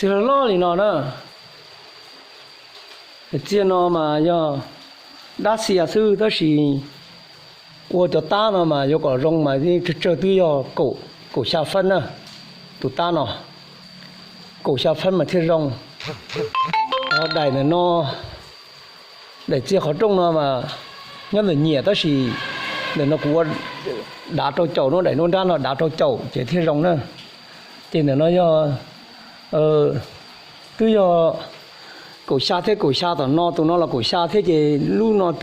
Txiag loj loj li no na. Txiag no mas yog dab xia xwb tab sis ua cov tab no mas yuav kom zoo mas tsawg tsawg twb yog kaum xya fab na. Tus tab no kaum xya fab mas thiaj zoo. Ho daim ntawm no, daim txiag qhov rooj no mas nyob ntawm nyiam tab sis ntawm no kuv ua dav rau caum no, daim nruab nrab no dav rau caum ces thiaj zoo na. Ces ntawm no yog twb yog kaum xya thiab kaum xya tom no, tus no los kaum xya thiab ces lub no twb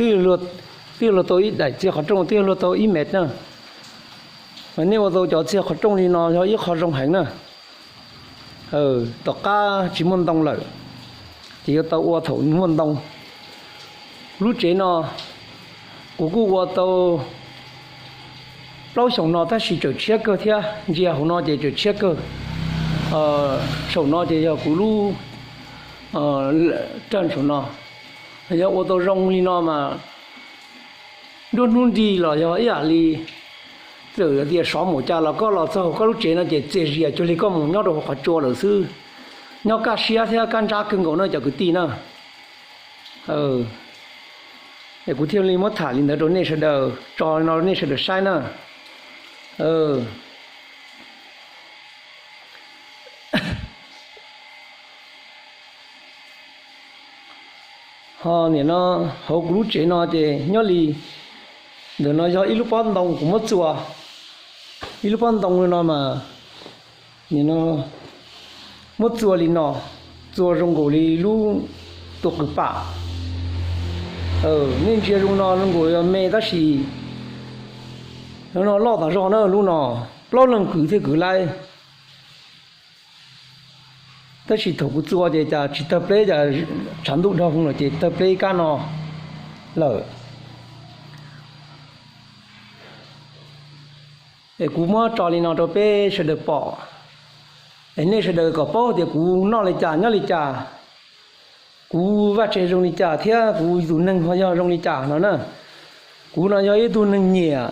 twb yog luag tau ib daim txiag qhov rooj twb yog luag tau ib mev na. Mas nej ua tau cov txiag qhov rooj li no yog ib qho zoo heev na. Tom qab tsis muaj ntoo lawm ces yuav tau ua thaum muaj ntoo. Lub tsev no kuv kuj ua tau plaub xyoos no tab sis tseem tshiab kawg thiab, ntsia hauv no ces tseem tshiab kawg. Saum no ces yog kuv lub rag saum no. Yog ua tau zoo li no mas nruab hnub nrig los yog ib yam li txawm tias sov mus cas los koj los txog koj lub tsev no ces txias zias cuag li koj mus nyob rau hauv qhov tsua lawm xwb. Nyob kaj siab thiab kaj ntsab kawg nkaus na cov kwv tij na. Es kuv thiaj li muab tham li ntawd rau nej sawv daws, tso no rau nej sawv daws saib na. Ho nim no hauv kuv lub tsev no ces nyob li ntawm no yog ib lub pob ntoo kuv muab txua, ib lub pob ntoo no mas nim no muab txua li no, txua zoo nkaus li lub tus qws pam. Nej ntsia zoo no zoo nkaus yog me tab sis no loj tas zog na, lub no plaub leeg kwv thiaj kwv laib. Tab sis thaum kuv txua ces cas tsis tawg pleb, cas tshav ntuj dhau hwv lawm ces tawg pleb kab no lawm. Es kuv muab tso li no rau peb sawv daws pom, es nej sawv daws kom paub tias kuv noj li cas nyob li cas, kuv vaj tse zoo li cas thiab kuv tus neeg ho yog zoo li cas no na. Kuv no yog ib tug neeg nyiam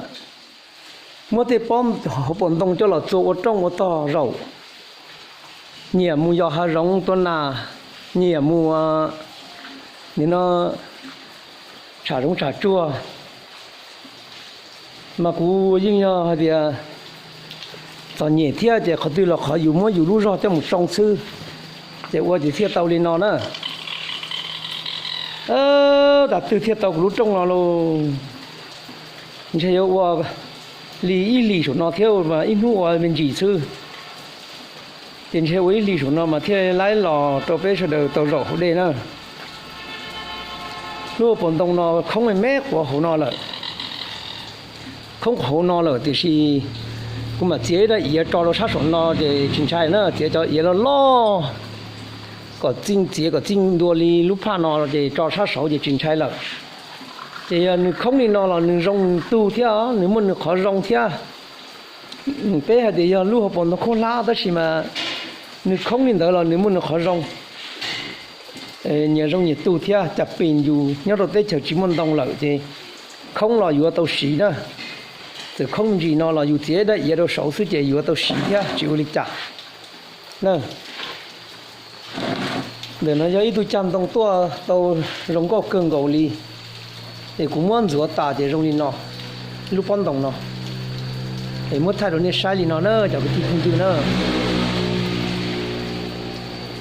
muab tej pob hauv paus ntoo coj los txua ua rooj ua tog zaum, nyiam mus yos hav zoov tua nas, nyiam mus nim no tsham zoov tsham tsuag. Mas kuv yeej yog hais tias txom nyem thiab ces qhov twg los qhov yus muab yus lub zog coj mus tsoo xwb, ces ua ces thiaj tau li no na. Tab twg thiaj tau kuv lub rooj no lauj? Ntshe yuav ua li ib hlis saum no thiab mas ib hnub ua me ntsis xwb. Ces ntshe ua ib hlis saum no mas thiaj laib los rau peb sawv daws tau zaum hauv dej na. Lub paus ntoo no khoob me quav hauv no lawm, khoob hauv no lawm tiam sis kuv mam txiav ib daim iav tso rau sab saum no ces tsis ntshai na, txiav cov iav loj loj kom txij, txiav kom txij ntua li lub phaj no ces tso sab saud ces tsis ntshai lawm. Ces yog nws khoob li no los nws zoo nws tug thiab, nws muaj nws qhov zoo thiab. Peb hais tias yog lub hauv paus ntoo khaub hlab tab sis mas nws khoob li ntawd los nws muaj nws qhov zoo, nyias zoo nyias tug thiab. Cas pes yus nyob rau teb chaws tsis muaj ntoo lawm ces khoob los yuav tau siv na. Txawm khoob ntsis no los yus txiav dab iav rau saud xwb ces yuav tau siv thiab tsis ua li cas na. Ntawm no yog ib tug cag ntoo tuaj tau zoo nkauj kawg nkaus li, es kuv muab ntxuav tas ces zoo li no, lub pob ntoo no. Es muab thaij rau nej saib li no na cov kwv tij phooj ywg na.